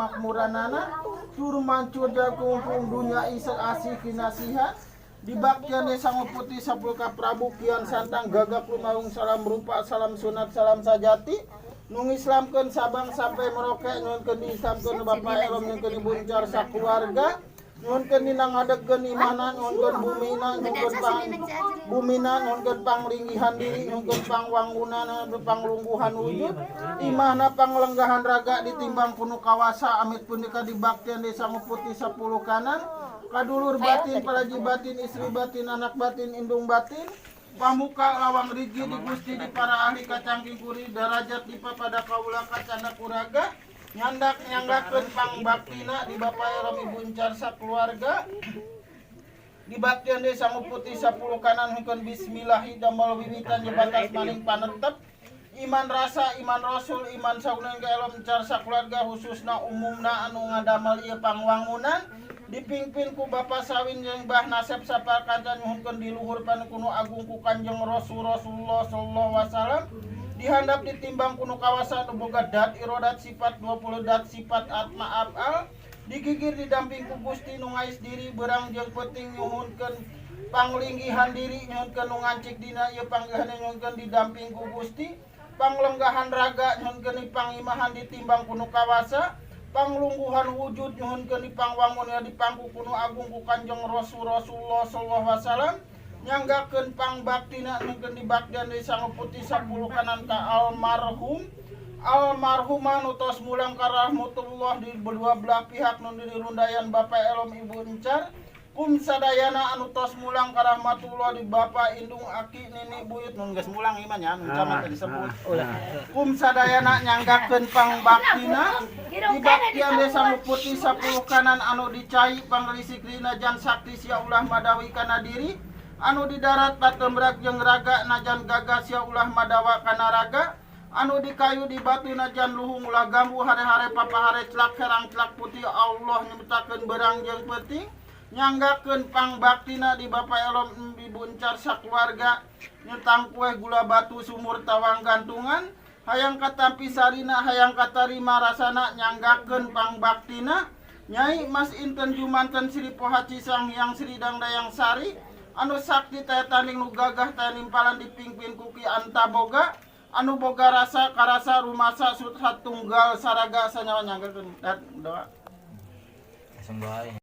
kamakmuranana tur mancur jagung dunya isa asih kinasihan. Dibaktian desa Putih 10 ka Prabu Kian Santang gagak lumaung, salam rupa, salam sunat, salam sajati, nu ngislamkeun Sabang sampai Merauke. Nyuhunkeun diislamkeun Bapak Elom, nyuhunkeun Ibu Encar sakeluarga, nyuhunkeun dina ngadegkeun imahna, nyuhunkeun bumina, nyuhunkeun pang bumina, nyuhunkeun panglinggihan diri, nyuhunkeun pangwangunan, panglungguhan wujud imahna, panglenggahan raga ditimbang ku Nu Kawasa. Amit punika dibaktian desa Putih 10 kanan kadulur batin, paraji batin, istri batin, anak batin, indung batin, pamuka lawang rigi di Gusti, di para ahli kacangking kuri darajat di papada kaula kacanda kuraga nyandak nyanggakeun pangbaktina di Bapak Elom, Ibu Encar sakeluarga. Dibaktian desa Putih 10 kanan hukeun bismillahi damel wiwitan jebatas maning panetep iman rasa, iman rasul, iman saunan ka Elom Encar sakeluarga, khususna umumna anu ngadamel ieu pangwangunan dipingpin ku Bapak Sawin jeung Bah Nasep sapal kanca, nyuhunkeun di luhur ku Nu Agung, ku Kanjeng Rasul Rasulullah sallallahu alaihi wasallam, dihandap ditimbang ku Nu Kawasa nu boga dat irodat sifat 20 dat sifat atma afal, digigir didamping ku Gusti nu ngais diri berang jeung peuting, nyuhunkeun panglinggihan diri, nyuhunkeun nu ngancik dina ieu panggihan, nyuhunkeun didamping ku Gusti, panglenggahan raga, nyuhunkeun pangimahan ditimbang ku Nu Kawasa, panglungguhan wujud, nyuhunkeun dipangwangun ya dipangku ku Nu Agung, ku Kanjeng Rasul Rasulullah sallallahu alaihi wasallam, nyanggakeun pangbaktina, nyuhunkeun dibaktian di Sangu Putih 10 kanan ka almarhum almarhumah nu tos mulang ka rahmatullah di berdua belah pihak, nu dirundayan Bapak Elom, Ibu Encar, kum sadayana anu tos mulang ka rahmatullah di Bapak, indung, aki, nini, buyut nun geus mulang iman ya, nu camat tadi disebut, kum sadayana nyanggakeun pangbaktina dibaktian desa Putih 10 kanan anu dicai pangrisik najan sakti sia ulah madawi kana diri, anu di darat patembrak jeung raga najan gagah sia ulah madawa kana raga, anu di kayu di batu najan luhung ulah ganggu hare-hare papahare celak herang celak putih Allah nyiptakeun berang jeung peuting, nyanggakeun pangbaktina di Bapak Elom, Ibu Encar sakeluarga, nyetang kue gula batu sumur tawang gantungan, hayang katampi sarina, hayang katarima rasana, nyanggakeun pangbaktina Nyai Mas Inten Jumanten Sri Pohaci Sang Hyang Sri Dangdayang Sari anu sakti taya tanding, nu gagah taya nimpalan, dipingpin ku Ki Antaboga anu boga rasa karasa rumasa suthat tunggal saraga sanyawa, nyanggakeun dat doa. Langsung doa ya.